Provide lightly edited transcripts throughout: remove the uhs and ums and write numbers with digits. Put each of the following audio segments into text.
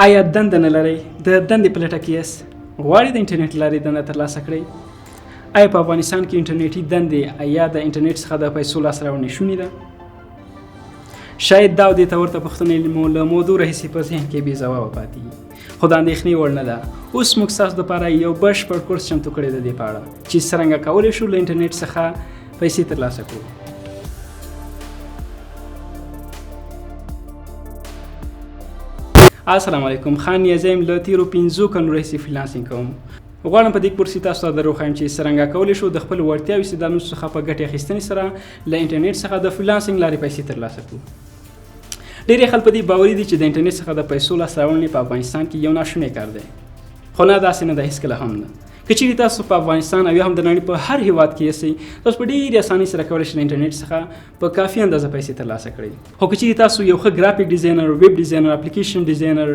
آیا دنده نه لرئ؟ د دندې په لټه کې یاست؟ غواړئ د انټرنیټ لارې دنده ترلاسه کړئ؟ آیا په افغانستان کې انټرنیټي دندې یا د انټرنیټ څخه د پیسو لاسته راوړنې شونې ده؟ شاید دا او دې ته ورته پوښتنې مو له مودو راهیسې په ذهن کې بې ځوابه پاتې وي، خو د اندېښنې وړ نه ده. اوس موږ ستاسو دپاره یو بشپړ کورس چمتو کړی د دې په اړه چې څرنګه کولی شو له انټرنیټ څخه پیسې ترلاسه کړو. السلام علیکم، خان نیازی یم. له تیرو 5 کلونو راهیسې freelancing کوم. غواړم په دې کورس کې تاسو ته در وښایم چې څرنګه کولی شو د خپل وړتیا او استعدادونو څخه په ګټې اخیستنې سره له انټرنیټ څخه د freelancing لارې پیسې ترلاسه کړو. ډېری خلک په دې باوري دي چې د انټرنیټ څخه د پیسو لاسته راوړنې په افغانستان کې یو ناشونی کار دی، خو نه، داسې نه ده، هېڅکله هم نه. که چیرې تاسو په افغانستان او یا هم د نړۍ په هر هیواد کې یاستئ، تاسو په ډېرې اسانۍ سره کولی شئ له انټرنیټ څخه په کافي اندازه پیسې ترلاسه کړئ. خو که چیرې تاسو یو ښه graphic designer، web designer، application designer،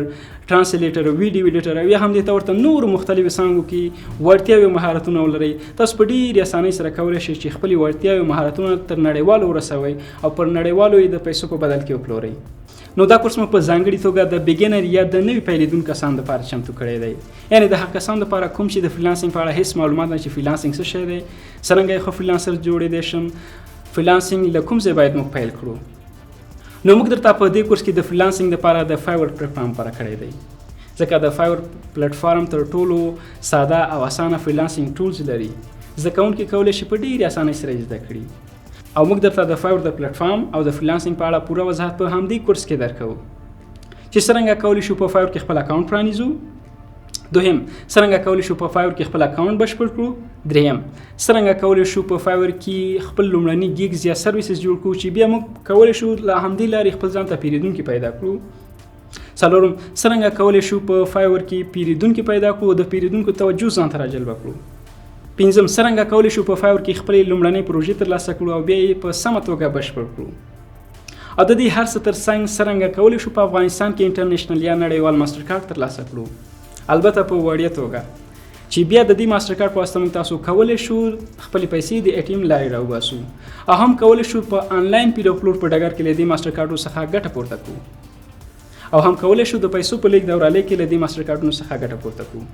translator، video editor او یا هم دې ته ورته نورو مختلفو څانګو کې وړتیاوې او مهارتونه ولرئ، تاسو په ډېرې اسانۍ سره کولی شئ چې خپلې وړتیاوې او مهارتونه تر نړیوالو ورسوئ او پر نړیوالو یې د پیسو په بدل کې وپلورئ. نو دا کورس مو په ځانګړي توګه د beginner یا د نوي پیلېدونکو کسانو دپاره چمتو کړی دی، یعنې د هغه کسانو دپاره کوم چې د freelancing په اړه هېڅ معلومات نه چې freelancing څه شی دی، څرنګه یو ښه freelancer جوړېدی شم، freelancing له کوم ځای باید موږ پیل کړو. نو موږ درته په دې کورس کې د freelancing دپاره د Fiverr پلیټفارم غوره کړی دی، ځکه د Fiverr پلیټفارم تر ټولو ساده او اسانه freelancing tools لري. زده کوونکي کولی شي په ډېرې اسانۍ سره یې زده کړي. او موږ درته د Fiverr د پلیټفارم او د freelancing په اړه پوره وضاحت په همدې کورس کې درکوو چې څرنګه کولی شو په Fiverr کې خپل اکاونټ پرانیزو. دوهم، څرنګه کولی شو په Fiverr کې خپل اکاونټ بشپړ کړو. دریم، څرنګه کولی شو په Fiverr کې خپل لومړني gigs یا services جوړ کړو چې بیا موږ کولی شو له همدې لارې خپل ځان ته پیریدونکي پیدا کړو. څلورم، څرنګه کولی شو په Fiverr کې پیریدونکي پیدا کړو او د پیریدونکو توجه ځان ته راجلب کړو. پنځم، څرنګه کولی شو په Fiverr کې خپلې لومړنۍ پروژې ترلاسه کړو او بیا یې په سمه توګه بشپړ کړو. او د دې هر څه ترڅنګ څرنګه کولی شو په افغانستان کې international یا نړیوال ماستر کارت ترلاسه کړو، البته په وړیا توګه، چې بیا د دې ماستر کارت په واسطه موږ تاسو کولی شو خپلې پیسې د ATM لارې راوباسو او هم کولی شو په آنلاین پیر او پلور په ډګر کې له دې ماستر کارتونو څخه ګټه پورته کړو او هم کولی شو د پیسو په لېږد او رالېږد کې له دې ماستر کارتونو څخه ګټه پورته کړو.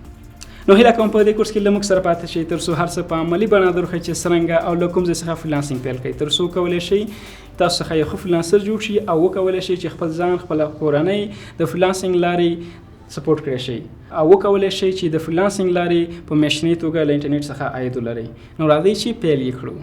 نو هیله کوم په دې کورس کې له موږ سره پاتې شئ تر څو هر څه په عملي بڼه در وښیي چې څرنګه او له کوم ځای څخه freelancing پیل کړئ، تر څو کولی شئ تاسو څخه یو ښه freelancer جوړ شي او وکولی شئ چې خپل ځان، خپله کورنۍ د freelancing لارې support کړی شئ او وکولی شئ چې د freelancing لارې په میاشتنۍ توګه له انټرنیټ څخه عاید ولرئ. نو راځئ چې پیل یې کړو.